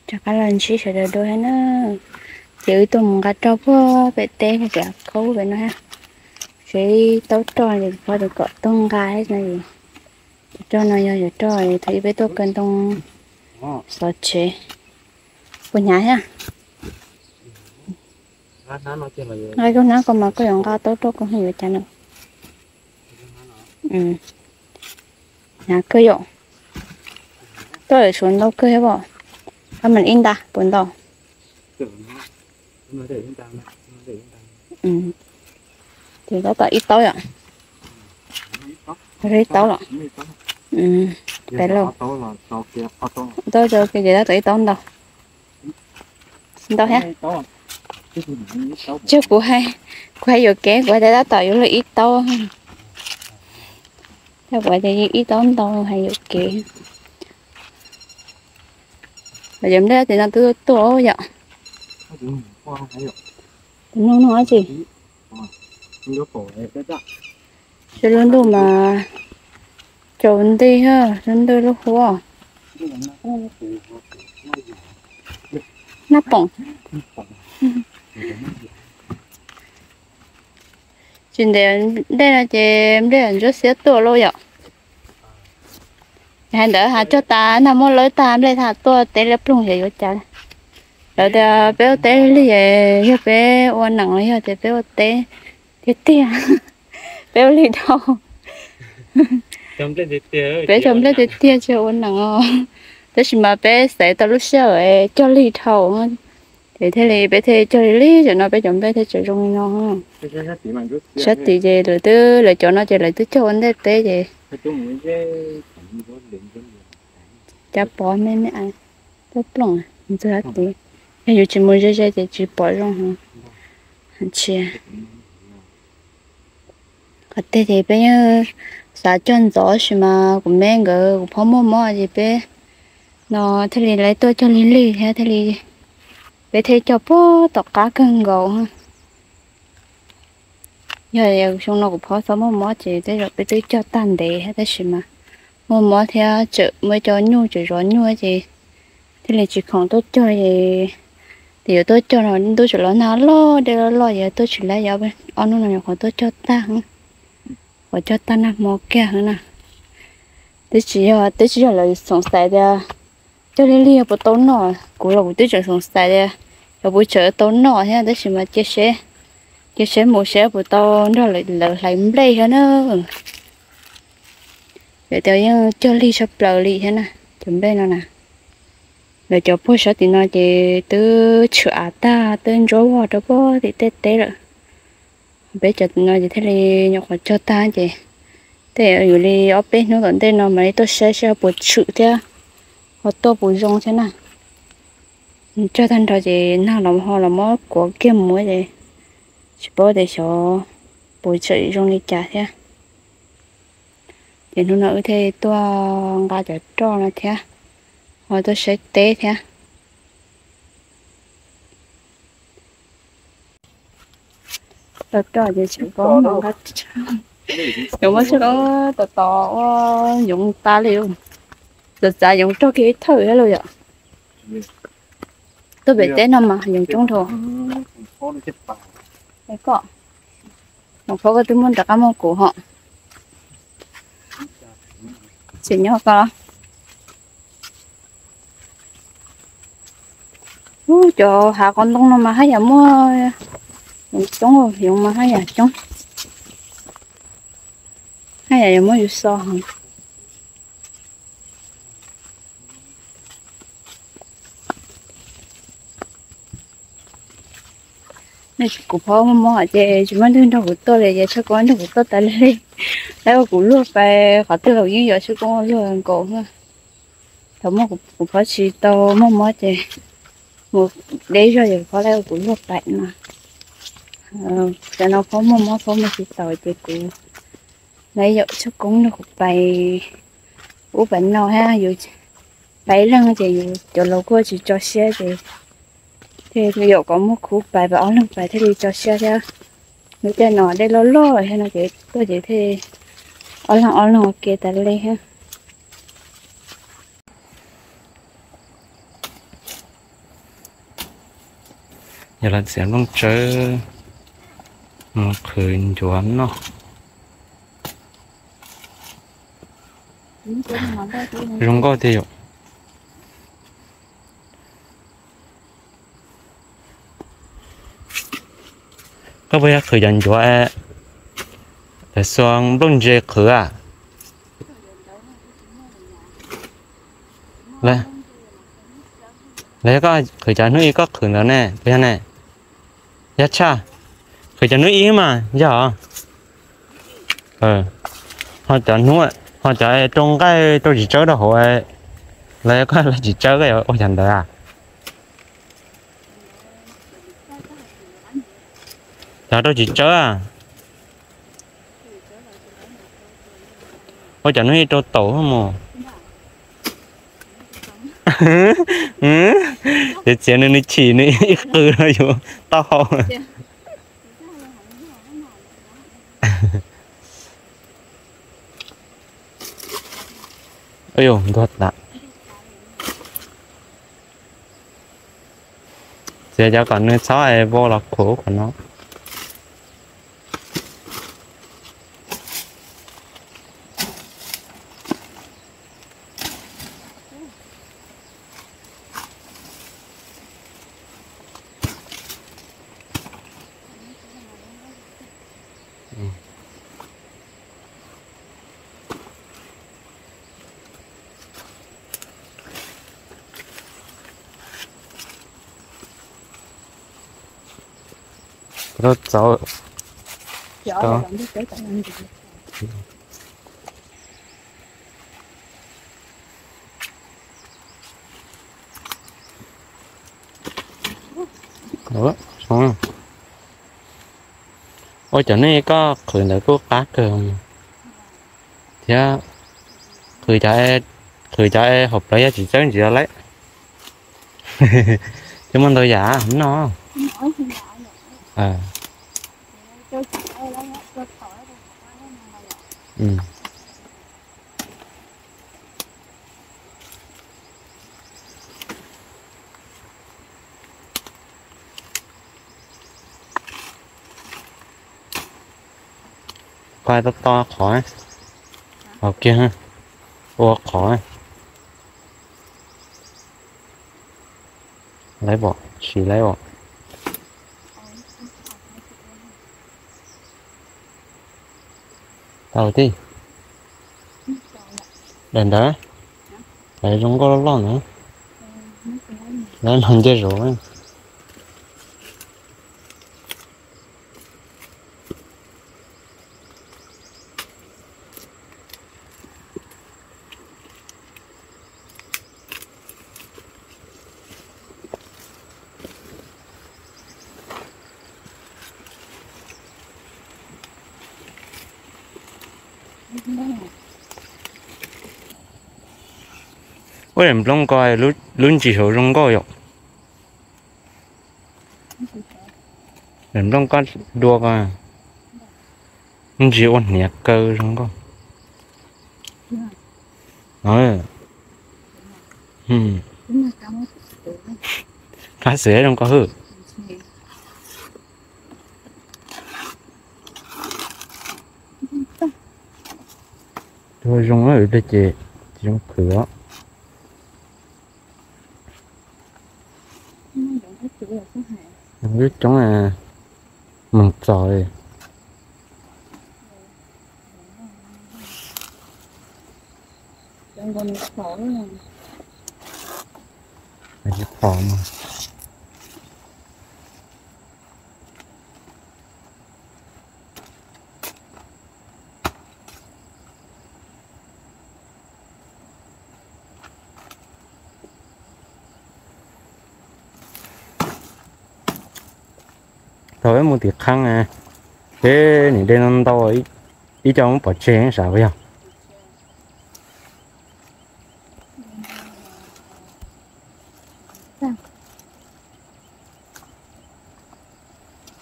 Rov qab los ntsib sawv daws dua thiab na. Ces wb tuaj mus nqa roj puag pem teb pem khaub pem no thiab. Seb taub roj es pog tias kom tuaj nqa thiab no es. Cov roj no yog cov roj thaum ub peb tuaj kaw ntoo xov tsev. Puas hnyav thiab? Nqa koj hnab ko mas koj yuav nqa taub roj koj yuav cas no. Hnyav kawg yom. Tuaj lawm suav ntau kawg thiab pom. Koj mam ib nta puas ntau? Ces tab tom ib taub yom. Ib taub los. Peb los. Taub rau ces tab tom ib taub ntau. Ntau thiab. Cog kuv hais, kuv hais yuam kev kuv hais tias tab tom yuav luag ib taub. Cog kuv hais tias ib taub ntau hais yuam kev. Cov nplej tim no twb tuaj yom. Tus no no dab tsi? Seb lub ntuj mas tsaus nti, lub ntuj lub huab. Nab poom. Tsis ntev dej no ces nplej ntsuab xiab tuaj lauj yom. Hais ntawd has cog tas nag muab lawb tag nplej tag tuaj teb liab ploog xyov yuav cas. Lawv tias peb ua teb lig, yog peb ua neem los yog tias peb ua teb tiag tiag, peb ua lig dhau. Peb cog nplej tiag tiag tsis ua neem os. Tab sis mas peb xaiv tau lub sij hawm cog lig dhau, ces thiaj li peb thiaj cog lig lig tam no peb cov nplej thiaj tseem zoo li no. Sab tim ces lawv twb, lawv cov no ces lawv twb cog ua ntej peb ces. Cab pov me me, plooj plooj ntxog sab tid. Yog yus tsis mus ze ze ces tsis pom zoo heev. Tsis, qhov tiag ces peb yeej xav cog ntxov sis mas kuv me nkawd kuv phob muaj mob ces peb no thiaj li lawv tuaj cog lig lig thiab thiaj li peb thiaj cog puag tom qab kawg nkaus. Yog xyoo no kuv phob txhob muaj mob ces tej zaum peb twb cog tag ntev thiab tab sis mas muaj mob thiab tseem muaj cov nyuj tseem zov nyuj ces thiaj li tsis khoom tuaj cog es. Ces yuav tuaj cog no ntuj tseem los nag loj dej loj loj ces tuaj tsis laib, ob hnub no nyuam qhuav tuaj cog tag, qhuav cog tag nag hmo kiag na. Twb tsis yog, twb tsis yog lawv xoom xaiv tias cog lig lig puas tau noj, kuv los kuv twb tseem xoom xaiv tias xyov puas tseem tau noj thiab tab sis mas cia seb, cia seb mus seb puas tau nrog lawv hlais nplej thiab na. Vim tias yeej cog lig tshaj plaws li thiab na, cov nplej no na. Lawv cov puag sab tim no ces twb tshwm av tag twb ntsuab vog rau puag tim tej teb lawm. Peb cov tim no ces thiaj li nyuam qhuav cog tag ces tej yus li ob peb hnub tom ntej no mam li tuaj saib seb ho puas tshwm thiab ho tuaj puas zoo thiab na. Cog tag nrho ces nag los ho los muab kuav kiag mus ces tsis paub tias xyov puas tseem zoo li cas thiab. Ces hnub no wb thiaj tuaj nqa cov roj no thiab, ho tuaj saib teb thiab. Tau roj ces tsis paub nqa, yuav muab tshaj koob tos tos ua yoov tas li. Txav txav yoov rog kiag ib thawj thiab lauj yom. Tuaj pem teb no mas yoov coob dhau. Koj, Nom Phov koj twb muab rov qab muab kuv ho. Tseem nyob koj. Ub, cov hav qhov ntoo no mas haj yam muaj yoov coob, yoov mas haj yam coob. Haj yam yuav muab yus xo heev. Kuv phob muaj mob ces tsis muaj leej twg nrog kuv tuaj li ces tshaj koob nrog kuv tuaj tas li. Lawv ua kuv luag pais qhov twg los yeej yuav tshaj koob luag nkaus. Thaum muaj kuv phob tsis tau muaj mob ces mus deb zog ces kuv phob lawv ua kuv luag pais no. Tam no phob muaj mob phob muaj tsis taus ces kuv lawv yuav tshaj koob nrog kuv pais ub pais no thiab yus pais ib leeg ces yus cov laus kuj tsis tso siab ces thiaj li yuav kom muaj khub pais pais ob leeg pais thiaj li tso siab thiab. Lub caij no dej loj loj thiab no ces tuaj ces thiaj ob leeg ob leeg ua ke tas li thiab. Yog lawv txiav nplooj tsawb mus qhwv ncuav noj. Zoo nkauj tiag yom. Koj puas yog qhwv cov ncuav tawm xuas nplooj ntse qhwv a? Los yog koj qhwv cov hnub ib koj qhwv ntawd ne, puas yog ne? Yog tshaj, qhwv cov hnub ib mas yog. Ho cov hnub, ho cov rau nqaij rau txiv tsawb rau hauv, los yog koj txiv tsawb koj yuav ua cov ntawd a? Cov rau txiv tsawb a? Ua cov hnub ib rau taum mus. Txiav txiav nws, nws chim nws ib qw no yuav tau hau. Yus ntuag tas. Txiav cov kom nws txhob vau los khuam qhov no. Rau txauv. Ua cov nej koj qhwv ntawd kuj qab kawg thiab. Qhwv cov, qhwv cov hauv plawv yog tsis txawb ntsis lawm. Twb muaj ntau yam no. Qhov to to qhov, qhov kiag, ua qhov. Lawv pom, sim lawv os. Tau tij. Daim ntawd, daim zoo nkauj loj loj ntawd. Lawv los nce zos. Ua daim nplooj ko, lub ntsis hauv zoo nkauj yom. Daim nplooj ko dua ko, ntsis ua hniav kaw zoo nkauj. Qab xwm zoo nkauj hwj. Tua zoo ces tsis zoo qhwv os. Lub coob moog txog li. Tsis phom mas. Thaum peb mus tim qhab, peb nim de ntau ntau, ib co muab pov tseg sav puas yog?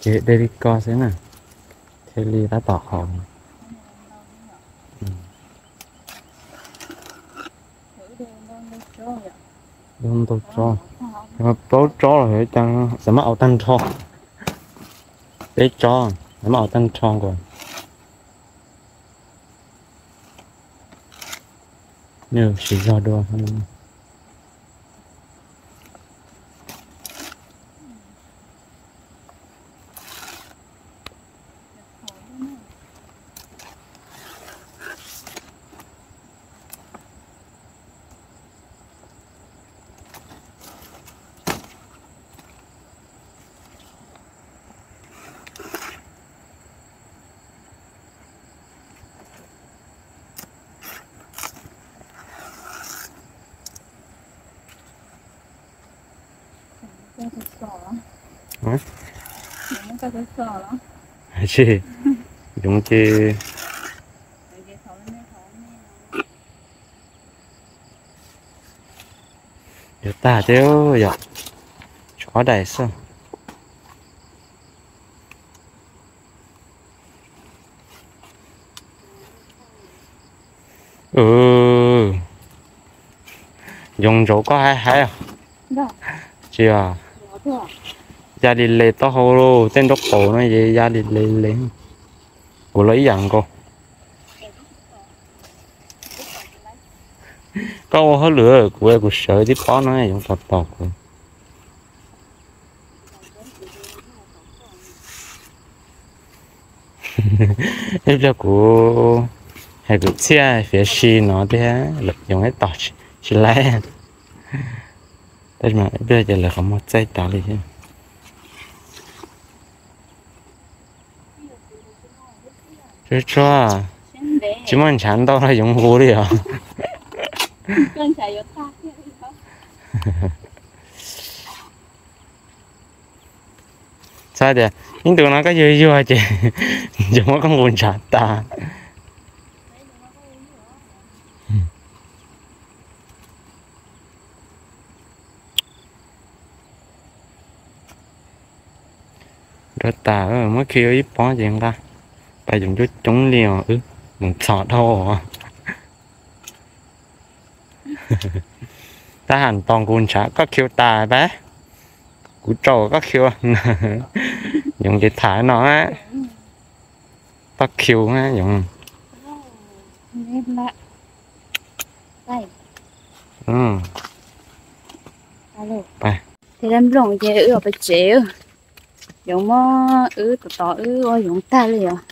Ces de li ko xwb na, thiaj li tab tom haus. Ntau ntau tsob. Plaub tsob los xav mas au tag nrho. Peb tsob xav mas au tag nrho nkaus. Nws siv zog dua. Tsis, yoov ces yuav tag thiab yom, tshuav daim xwb. Yoov ntsaum koj haib haib. Tsis, ya li le taub hau, tej nraub qaum no ces ya li le le. Kuv los ib yam nkaus. Koj ua hauj lwm, kuv kuv sawv tib pob no yoov tos tos kuv. Ib pliag kuv hais kwv txhiaj fiav si no thiab lawm yoov ib tos tsis laib. Tab sis mas ib pliag ces lawv qhov muag txaij tas li thiab. Tsuag tsuag, tsis muaj ntshav ntau los yoov hu li os. Txhais tias ib ntus no koj yuag yuag ces yuav muab koj nqus ntshav tas. Nrov tas, muab khi ua ib pob ces nqa. Pais yoov coob coob li os, wb mus txhom dhau. Tab ham tos nqus ntshav koj khi tas pab, kuv tsaum koj khi. Yoov ces tham no, toj khi yoov. Ces dab nplooj ces wb pais tsev, yoov muab wb tos tos wb ua yoov tag li os.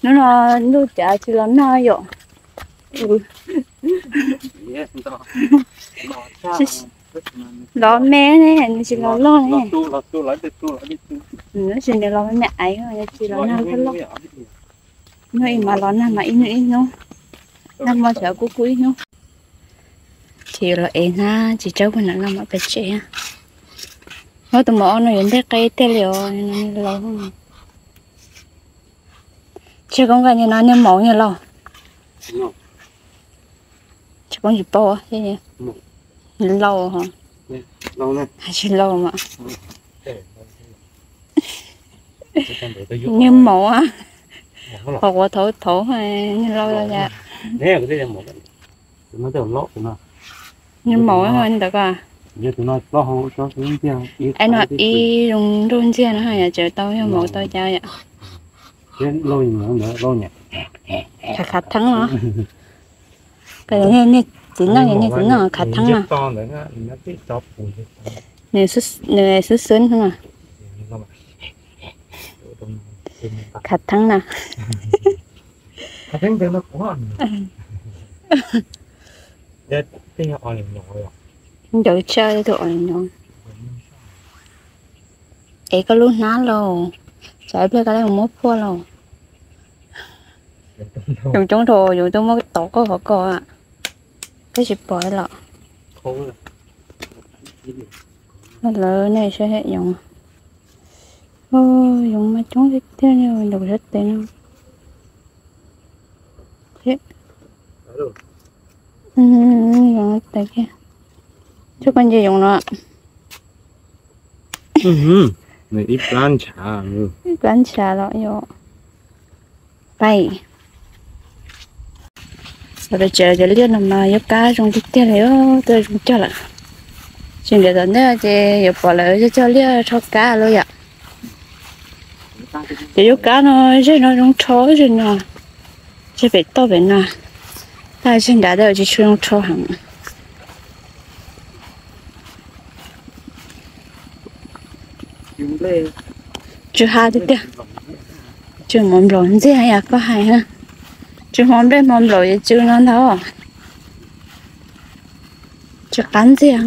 Hnub no ntuj cas tsis los nag yom. Los me ne, nws tsis los loj ne. Tab sis nws los me me aiv, tsis los nag loj loj. Hnub ib mas los nag mas ib hnub ib hnub, nag hmo tseem kub kub ib hnub. Ces yuav los ev hnab txiv tsawb puag nram no mam pais tsev. Muab tus maum ob no yuav ntej qe tiag li os. Tsis koob nqa niag no niag maum niag laus. Tsis koob tsis paub, laus, tsis laus mas. Niag maum, qhov quav thaud thaud, niag laus los cas. Niag maum ntawd ko. Ai no ib zoo nruj ntxiag no yom, tseem tau yog maum tau cas yom. Khav khav theeb no. Niag txiv neej, niag txiv neej khav theeb no. Nws xwb xwb no. Khav theeb na. Ncaws tshaj tus os no. Es koj lub hnab lauj, tsam ib pliag koj muab phuaj lauj. Yoov coob dhau, yoov tuaj muab tov koj qhov ko, koj tsis pom los. Lawv nej saib yoov, yoov mas coob tiag tiag li nram sab tes no. Yoov tes kiag, tsuas koj nce yoov no. Ib plab ntshav, ib plab ntshav los yog. Qaij. Los rau tsev cov liaj no mas yuav kab zoo tiag tiag li, twb zoo cog lawm. Tsis ntev tom ntej ces yuav pom lawv cog cog liaj rho kab lawm yom. Ces yuav kab no, zeg no zoo rho zeg no, zeg pem toj pem no, tab zeg nrad tej tsis tshua zoo rho heev. Tsw ha tiag tiag. Tsw mov nplaum ntxiag yam koj hais na. Tsw hmo nplej hmo nplaum es tsw no ntag. Tsw qab ntxiag.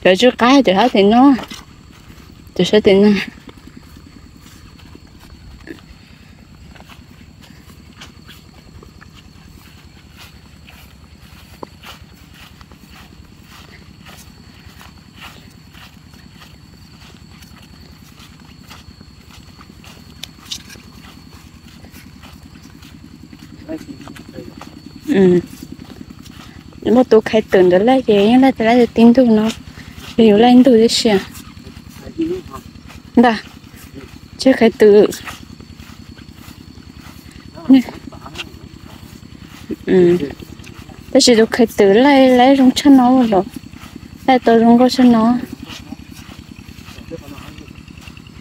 Cov tsw qab cov sab tim no, cov sab tim no. Muaj tus khai twm ntawd laij ces yeej laij tau laij tib ntug no, yog yus laij ntug tib si. Ntag, tsiaj khai twm. Tab sis tus khai twm laij laij zoo tshaj no los, laij tau zoo nkauj tshaj no.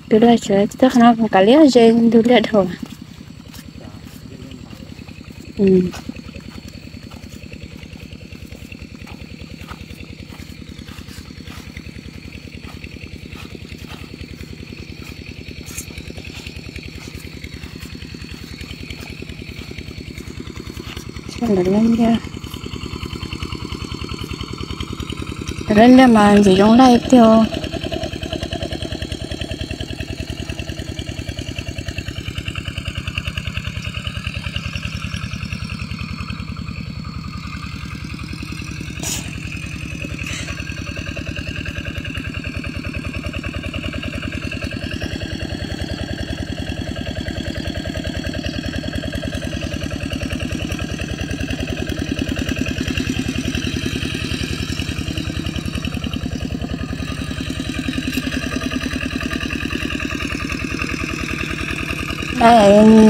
Tus laij tsis laij tej qhov no kav liam ze ntug liaj dhau. Lawv liaj mas ntxim zoo laij tiag.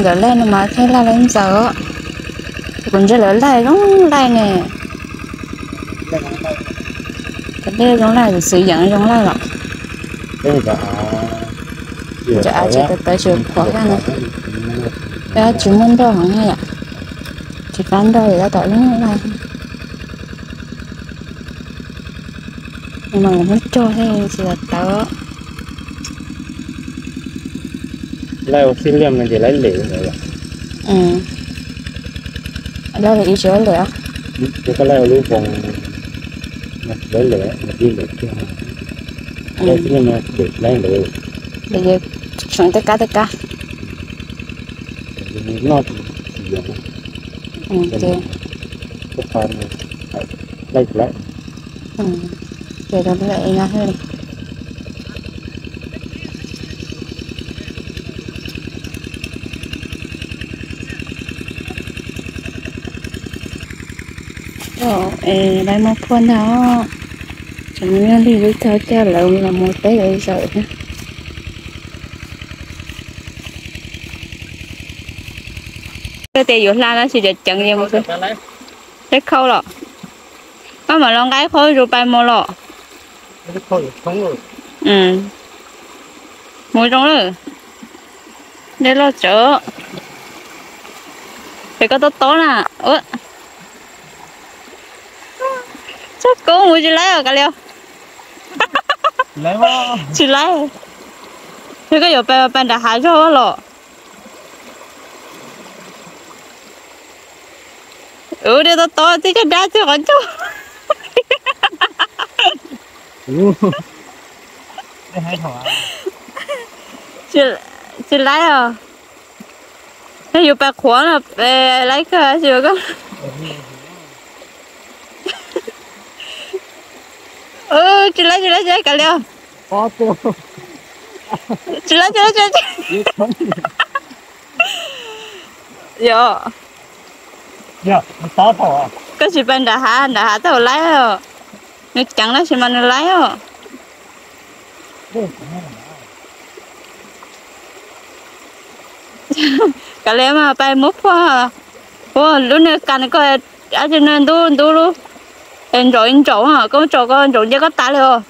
Ntawm lej no mas thiaj laj lawv ntxaws. Kuv ntsia lawv laij zoo laij ne. Cov dej zoo laij, cov xwm yeem zoo laij los. Cov av tsis tawv tawv tsis qhuav na. Tsis muaj nroj heev na yom. Tsis fab nroj tab tom zoo laij. Mas muab cog thiaj tsis tawv tawv. Laij ua xib liam no ces laij lem. Laij ua ib tsis laij lem. Ces koj laij ua lub voos, laij lem, laij lem kiag. Laij xib liam no lem laij lem. Tseem tej kab tej kab. Noj tsis yoov. Laij tsis laij. Ces rau lawm no thiaj li. Laij muab phuaj ntag. Tseem muaj lig lub tog coj lawv los mus teb lawv zawm thiab. Koj tias yuav hla tab sis cov ceev ces mus teb khau los. Koj mam los nqa ib qho zus pais mus los. Mus zoo lawm. Dej loj tsawv. Pem koj tob tob na. Txhob koob mus tsis laib os kav liam. Tsis laib. Yog koj yuav pais pais nram hav zog los. Dej tob tob tib caj dab tib qhov ncauj. Tsis laib os. Yog yus pais qhuav no laib kawg tsis koj. Tsis laib tsis laib tsis laib kav liam. Tsis laib tsis laib tsis laib. Yog. Koj tsis pais nram hav, nram hav tau laib os. Nws ceev tab sis mas nws laib os. Kav liam mas pais muab phuaj. Ua lub niag kas ko, ab tsi ne ntub ntub lub, ntsaum ntsaum, koj tso ko ntsaum nce koj tas li os.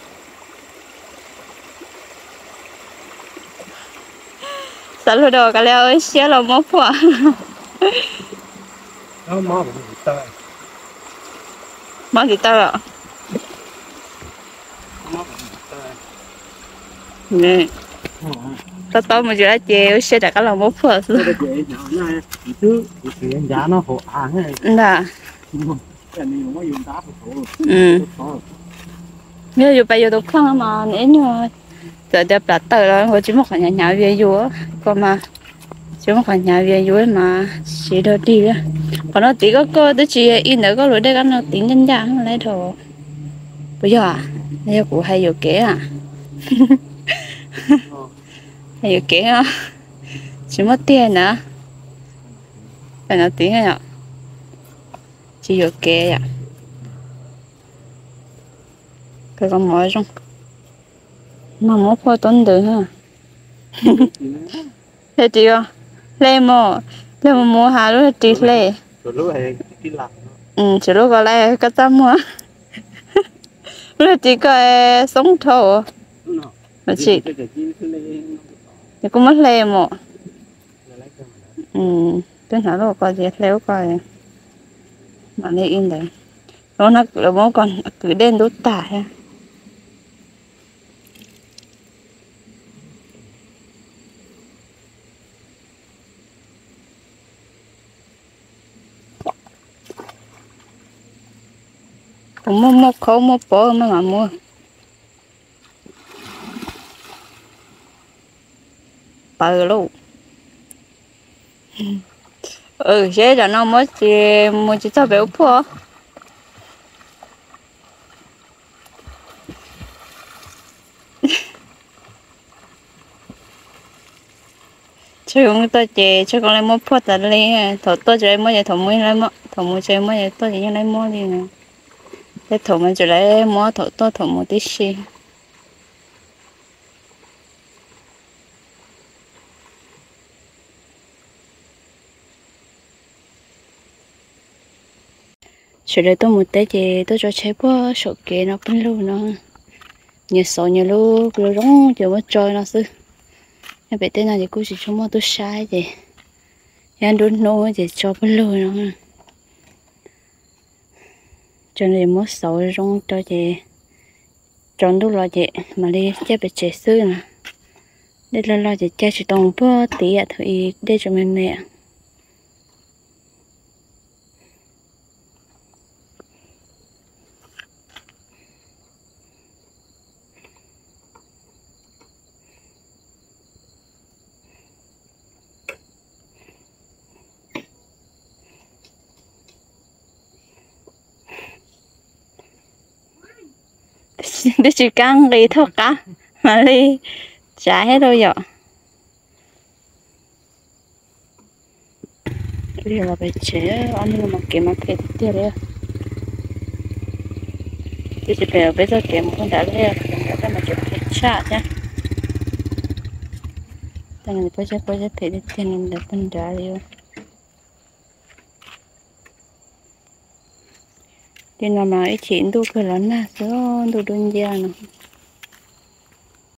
Xav lug da kav liam ua siab los muab phuaj. Mob tsis tau los? Tau tau mus tsis dab ces ua siab rov qab los muab phuaj xwb. Ntag. Yog yus pais yus tus phooj mas nws ib nyuag txawm tias plam tawm los ua tsis muaj qhov hnyav hnyav vias yus ko mas, tsis muaj qhov hnyav vias yus mas siv dog dig. Qhov no tiv koj koj twb tsis i ntawd koj lub dej koj no tiv ncaj ncaj lawm dhau. Puas yog? Yog kuv hais yuam kev. Hais yuam kev, tsis muaj tiag na. Pais no tiv yom, tsis yuam kev yom. Koj mov zoo, mas muab phuaj tuab ntws. Hle ris, hle mos, hle mus mus has lub hle ris hle. Tsuas lub ko lawm koj txaj muag. Lub hle ris ko xoob dhau. Tsis, kuv muab hle mos. Twb hnov lub ko ces hle lub ko. Mam li ib ntawd, lub no lawv muab ko kwv dej ntub tag thiab. Kuv muaj muaj khaub muaj pob no mas muab pawv lauj. Seb tam no muab tsis mus tsis txog pem ua phuaj. Tsawg koom tuaj ces tsawg koom li muab phuaj tas li. Thaum tuaj tsis muab ces thaum mus, thaum mus tsis muab ces tuaj ces yeej li muab li. Tej thaum mas tsis li muab thaum tuaj thaum mus tib si. Sawv daws tuaj mus teb ces tuaj tso tsheb puag saum kev no pawg lug no. Nyias xauv nyias lub, kuv lub zoo ces muab tso no xwb. Nyob pem teb no ces kuj tsis tshua muaj tub sab ces yog nruab hnub ces tso pawg lug no. Tso no ces muab xauv zoo tso ces tsaus ntuj los ces mam li caij pem tsev xwb na. Dej loj loj ces caij tsis tau puag tid, thaum ub dej tseem me me. Twb tsis kab nqis thaum qab mam li tsav thiab rau yom. Los pem tsev, ob hnub no mas kev mas phem tiag tiag li. Twb tsis phem, peb txoj kev mus puag nrad li, nrad mas kev phem tshaj thiab. Tej no peb txoj, peb txoj phem tiag tiag no ntawd puag nrad li. Tej no mas ib chim ntuj kawg los nag xwb, ntuj dub nciab no.